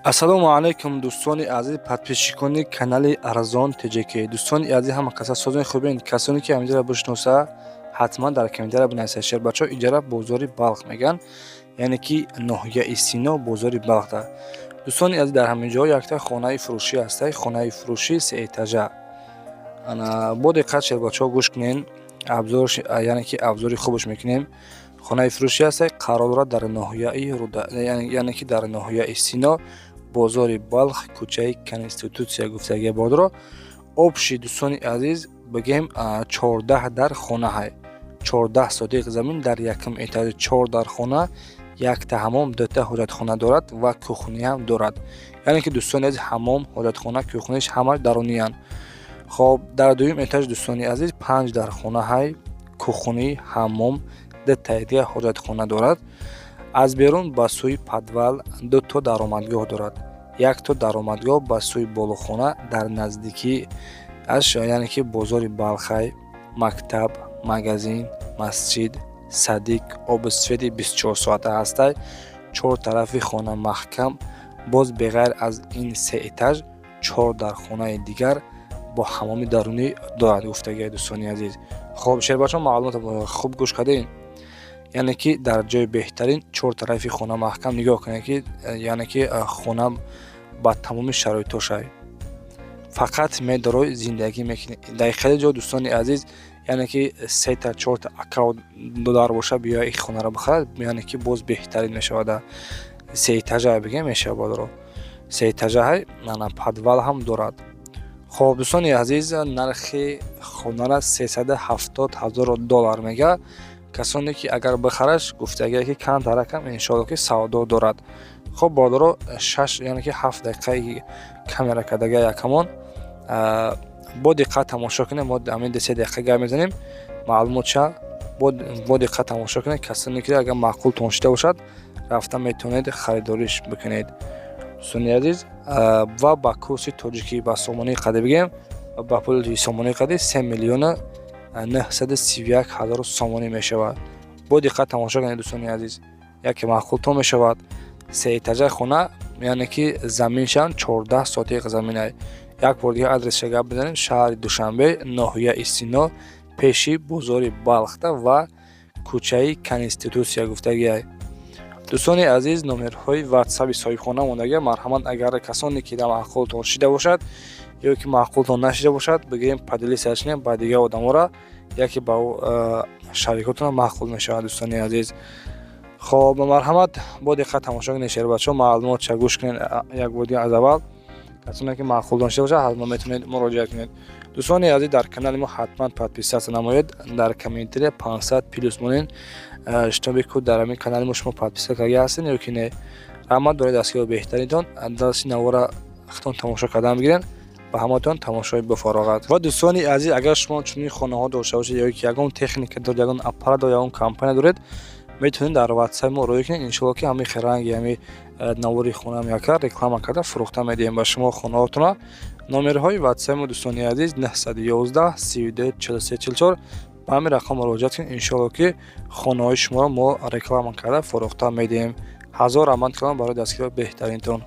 Ассалому алайкум, дӯстони азиз, подписчикони канали Арзон ТЖК. Дӯстони азиз, ҳама каса созони хубен. Касоне ки ҳаминҷаро бишноса, ҳатман дар комментария бинависед. Шербачаҳо, иҷара бозори Балх мегӯянд, яъне ки ноҳияи Сино, бозори Балхда. Дӯстони азиз, дар ҳамин ҷо якта хонаи фурӯшӣ ҳастай, хонаи фурӯшӣ сеэтажа. Ана, бо диққат, шербачаҳо, гӯш кунен, обзор, яъне ки обзори хубаш мекунем. Хонаи фурӯшӣ ҳастай, қарор дорад дар ноҳияи, яъне ки дар ноҳияи Сино, бозори Балх, кӯчаи Конститутсия гуфтагия бодро. Общий, дӯстони азиз, бигем, 14 дар хонаҳай, 14 сотих замин, дар якум этажи чор дар хона, якта ҳамом, дута ҳоҷатхона дорад ва кухняам дорад. Яъне ки, дӯстони азиз, ҳамом, ҳоҷатхона, кухняш ҳамаш даруниянд. Хоб, дар дуюм этаж, дӯстони азиз, панҷ дар хонаҳай, кухня, ҳамом, дутаи дига ҳоҷатхона дорад. Аз берун ба сӯи подвал дуто даромадгоҳ дорад, якто даромадгоҳ ба сӯи болохона дар наздикӣ аш, яъне ки бозори Балхай, мактаб, магазин, масҷид, садик, обу свети 24 соата ҳастай. Чор тарафи хона маҳкам. Боз беғайр аз ин се этаж чор дар хонаи дигар бо ҳамоми дарунӣ дорад, гуфтагиа, дӯстони азиз. Хоб, шербачон, маълумот хуб гӯш кардем, яъне ки дар ҷои беҳтарин, чор тарафи хона маҳкам. Нигоҳ кунед, ки яъне ки хона ба тамоми шароитошай, фақат медорой, зиндагӣ мекунӣ дар хеле ҷо. Дӯстони азиз, яъне ки сета, чорта ака, додар боша, биё, ин хонаро бихарад, яъне ки боз беҳтарин мешавад. Сеэтажа бигем мешавад, бодро, сеэтажаҳай, ана, подвал ҳам дорад. Хоб, дӯстони азиз, нархи хонара 370 000 доллар мега. Касоне ки агар бихараш, гуфтагие ки камтаракам, иншоалло, ки савдо дорад. Хоб, бордоро, 6, яъне ки 7 дақиқаи камера кардага якамон бо диққат тамошо кунем. Мо ҳамин 2-3 дақиқа гап мезанем, маълумотша бо диққат тамошо кунед. Касоне ки агар маъқултон шуда бошад, рафта метавонед, харидориш бикунед, дӯстони азиз. Ва ба курси тоҷикӣ, ба сомонии қадӣ бигем, ба пули сомонии қадӣ 3 931 000 сомонӣ мешавад. Бо диққат тамошо кунед, дӯстони азиз, яке маъқултон мешавад. Сеэтажа хона, яъне ки заминшан 14 сотиқ заминай. Як бор дига адресша гап бизанем: шаҳри Душанбе, ноҳияи Сино, пеши бозори Балхта ва кӯчаи Конститутсия гуфтагиай. Дӯстони азиз, номерҳои ватсаби соҳибхона мондагия. Марҳамат, агар касоне ки дар маъқултон шида бошад ё ки маъқултон нашида бошад, бигирем, поделиться кунем ба дигар одамора, яке ба шарикотона маъқул мешавад, дӯстони азиз. Хоб, марҳамат, бо диққат тамошо кунед, шербачаҳо, маълумотша гӯш кунед як бор дига аз аввал. Касоне ки маъқултон шида бошад, ҳатман метавонед муроҷиат кунед. Дӯстони азиз, дар канали мо ҳатман подписаться намоед, дар комментария 500 плюс монед, чтобы ку дар ҳамин канали мо шумо подписка карда ҳастед ё ки не. Раҳмат барои дастгири беҳтаринтон. Дарси навора худтон тамошо кардан бигиред. Ба ҳаматон тамошои бофароғат. Ва, дӯстони азиз, агар шумо чунин хонаҳо дошта бошед ё ки ягон техника доред, ягон аппарат доред, ягон компания доред, метавонед дар ватсаи мо роӣ кунед. Иншоалло, ки ҳамин ранги ҳами навори хонаам яка реклама карда, фурӯхта медиҳем ба шумо хонаҳотона. Номерҳои ватсаи мо, дӯстони азиз, 911 32 43 44. Ба ҳамин рақам муроҷиат кунед. Иншоалло, ки хонаҳои шуморо мо реклама карда, фурӯхта медиҳем. Ҳазор раҳмат калом барои дастгири беҳтаринтон.